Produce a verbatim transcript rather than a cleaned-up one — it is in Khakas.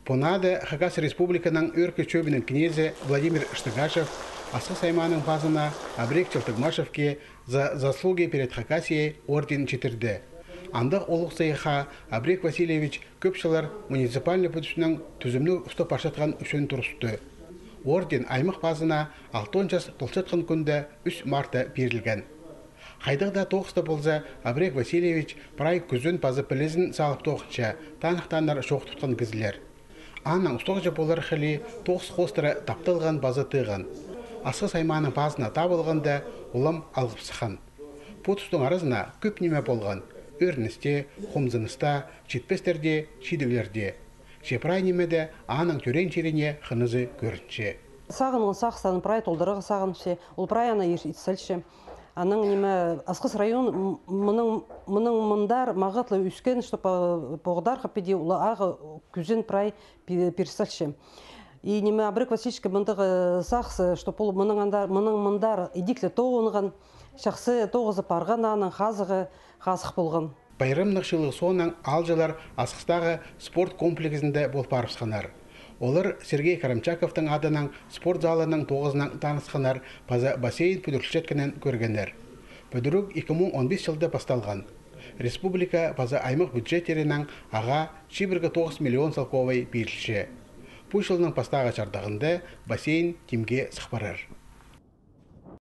Пу наада Хакас Республиканың ӧӧркі чӧбінің кнезі Владимир Штыгашев Асхыс аймааның пазына Абрек Челтыгмашевке «За заслуги перед Хакасией» орден читірді. Андағ улуғ сыйыхха Абрек Васильевич кӧп чыллар муниципальный пӱдірістің тӱзімніг устап парчатхан ӱчӱн турысты. Орден аймах пазына алтон час толчатхан кӱнде, ӱс мартта, пирілген. Хайдағ даа тоғыста полза, Абрек Васильевич прай кӱзін паза пілізін салып тоғынча, таныхтааннар чоохтатхан кізілер. Аның устағҷы полар хылии тоғыс хоостыра тапталған паза тыыған. Асхыс аймааның пазына табылғанда, улам алғып сыххан. Пу тустың аразына кӧп ниме полған: ӧріністе, хомзыныста, читпестерде, чидіглерде. Че прай нимеде аның тӧреен чиріне хынызы кӧрінче. Сағынған сағыстарын прай толдырарға сағынча, ол прай аны ир-, ит салча. Анаң ниме, Асхыс район м-, мының, мының мындар мағат ла ӧскен, что по-, поғдархы піди улағ кӱзін прай пи-, пир салча. И ниме, Абрек Васильевичке мындағ сағыс, что пу мының андар, мының мындар идік ле тоғынған, чахсы тоғызы парған, аның хазығы хазых полған. Пайрамнығ чыылығ соонаң аалҷылар Асхыстағы спорт комплексінде пол парыбысханнар. Олар Сергей Карамчаковтың адынаң спорт залының тоғызынаң танысханнар паза бассейн пӱдірілчеткенін кӧргеннер. Пӱдіріг ікі муң он пис чылда пасталған. Республика паза аймах бюджеттерінең ағаа чибіргі тоғыс миллион салковай пирілче. Пу чылның пастағы чардығында бассейн тимге сых парар.